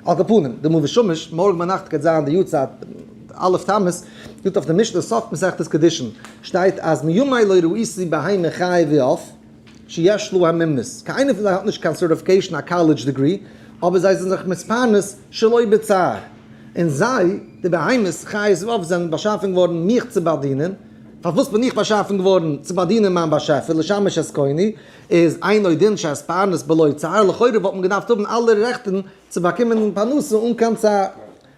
על כל פנים, די מאור ושמש, מארגן ביינאכט גייט זיין די יארצייט א' תמוז, זאגט אויף די משנה סוף מסכת קידושין, שטייט אז מימי לא ראיתי בהמה חיה ועוף שיש לו המימנות, קיין איינער פון זיי האט נישט קיין certification א college degree, אבער זיי זענען זיך מתפרנס שלא בצער, און זיי, די בהמות, חיות ועוף זענען באשאפן געווארן מיך צו באדינען, פארוואס בין איך באשאפן געווארן צו באדינען מיין באשעפער לשמש את קוני, איז אינו דין שאתפרנס בלא צער, לכאורה וואלט מען געדארפט האבן אלע רעכטן צו באקומען פרנסה אן קיין צער.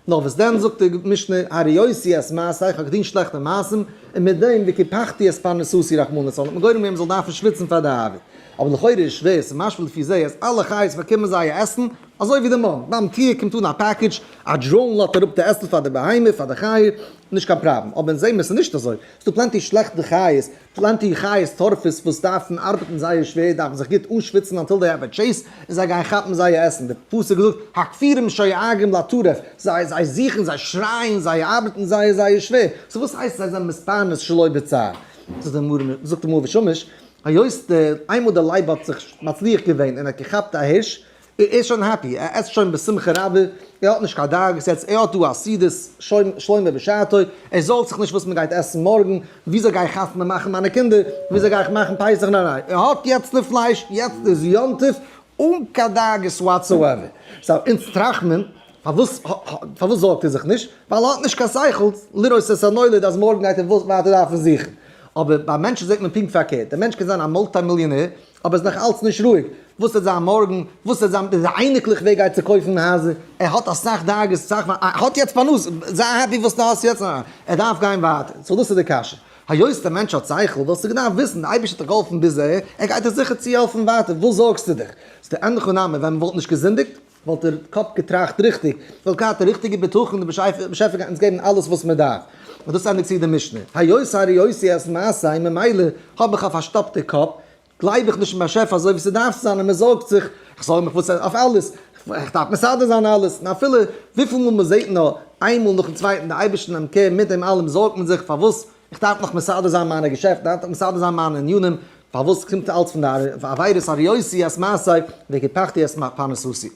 נאר וואס דען זאגט די משנה הרעותי את מעשי, איך האב געטון שלעכטע מעשים, און מיט דעם וקיפחתי את פרנסתי רחמנא לצלן, האט מען גורם געווען מ'זאל דארפן שוויצן פאר די ארבעט. אבער לכאורה איז שווער, ס'איז משמע לפי זה אז אלע חיות באקומען זייער עסן אזוי ווי די מאן, ביים טיר קומט אן א package, א drone לאזט אראפ די עסן פאר די בהמה, פאר די חיה, נישט קיין פראבלעם. אבער אונז זעהן מיר ס'איז נישט אזוי, ס'דא plenty שלעכטע חיות, plenty חיות טורפות וואס דארפן ארבעטן זייער שווער, דארפן זיך גוט אנשוויצן until they have a chase, און זיי גייען כאפן זייער עסן, די פסוק זאגט הכפירים שואגים לטרף, זיי זיי זוכן, זיי שרייען, זיי ארבעטן זייער זייער שווער, so וואס הייסט זיי זענען מתפרנס שלא בצער? זאגט די מאור ושמש, היות די איינמאל די לייב האט זיך מצליח געווען און האט געכאפט א הירש, ער איז שוין happy, ער עסט שוין בשמחה רבה, ער האט נישט קיין דאגות יעצט, ער האט דא א סעודת שלמה בשעתו, ער זארגט זיך נישט וואס מען גייט עסן מארגן, וויאזוי גיי איך חתונה מאכן מיינע קינדער, וויאזוי גיי איך מאכן פסח, ניין ניין, ער האט יעצט די פלייש, יעצט איז יום טוב, אן קיין דאגות whatsoever. so אונז טראכט מען, פארוואס פארוואס זארגט ער זיך נישט? ווייל ער האט נישט קיין שכל לראות את הנולד אז מארגן גייט ער ווייטער דארפן זוכן. אבער ביי מענטשן זעט מען פונקט פארקערט, דער מענטש קען זיין א multi מיליאנער, אבער איז נאך אלץ נישט רואיג, וואס וועט זיין מארגן, וואס וועט זיין מיט די אייניקלעך, ווער גייט צו קויפן הייזער, ער האט אסאך דאגות, אסאך, ער האט יעצט פרנסה, זיי happy וואס דו האסט יעצט, ער דארף גיין ווייטער, so דאס איז די קשיא, היות דער מענטש האט שכל, וואלסטו געדארפט וויסן, די אייבערשטער האט דיך געהאלפן ביז אהער, ער גייט דיר זיכער צוהעלפן ווייטער, וואס זארגסטו דיך? ס'איז די אין הכי נמי, ווען מען וואלט נישט געזינדיגט, וואלט דער קאפ געטראכט ריכטיג, וואלט געהאט די ריכטיגע בטחון, די באשעפער גייט אונז געבן אלעס וואס מען דארף. און דאס ענדיגט צו די משנה, היות הרעותי את מעשי, ממילא האב איך א פארשטאפטע קאפ, גלייב איך נישט אין באשעפער אזוי ווי ס'דארף צו זיין און מען זארגט זיך, איך זארג מיך וואס אויף אלעס, איך דארף מסדר זיין אלעס, און אפילו וויפיל מאל מען זעט נאר איינמאל נאכן צווייטן די אייבערשטן נעמט care מיט דעם אלעם זארגט מען זיך פארוואס איך דארף נאך מסדר זיין מיינע געשעפטן, איך דארף נאך מסדר זיין מיינע ענינים, פארוואס קומט אלץ פון די עבירות הרעותי את מעשי וקיפחתי את פרנסתי.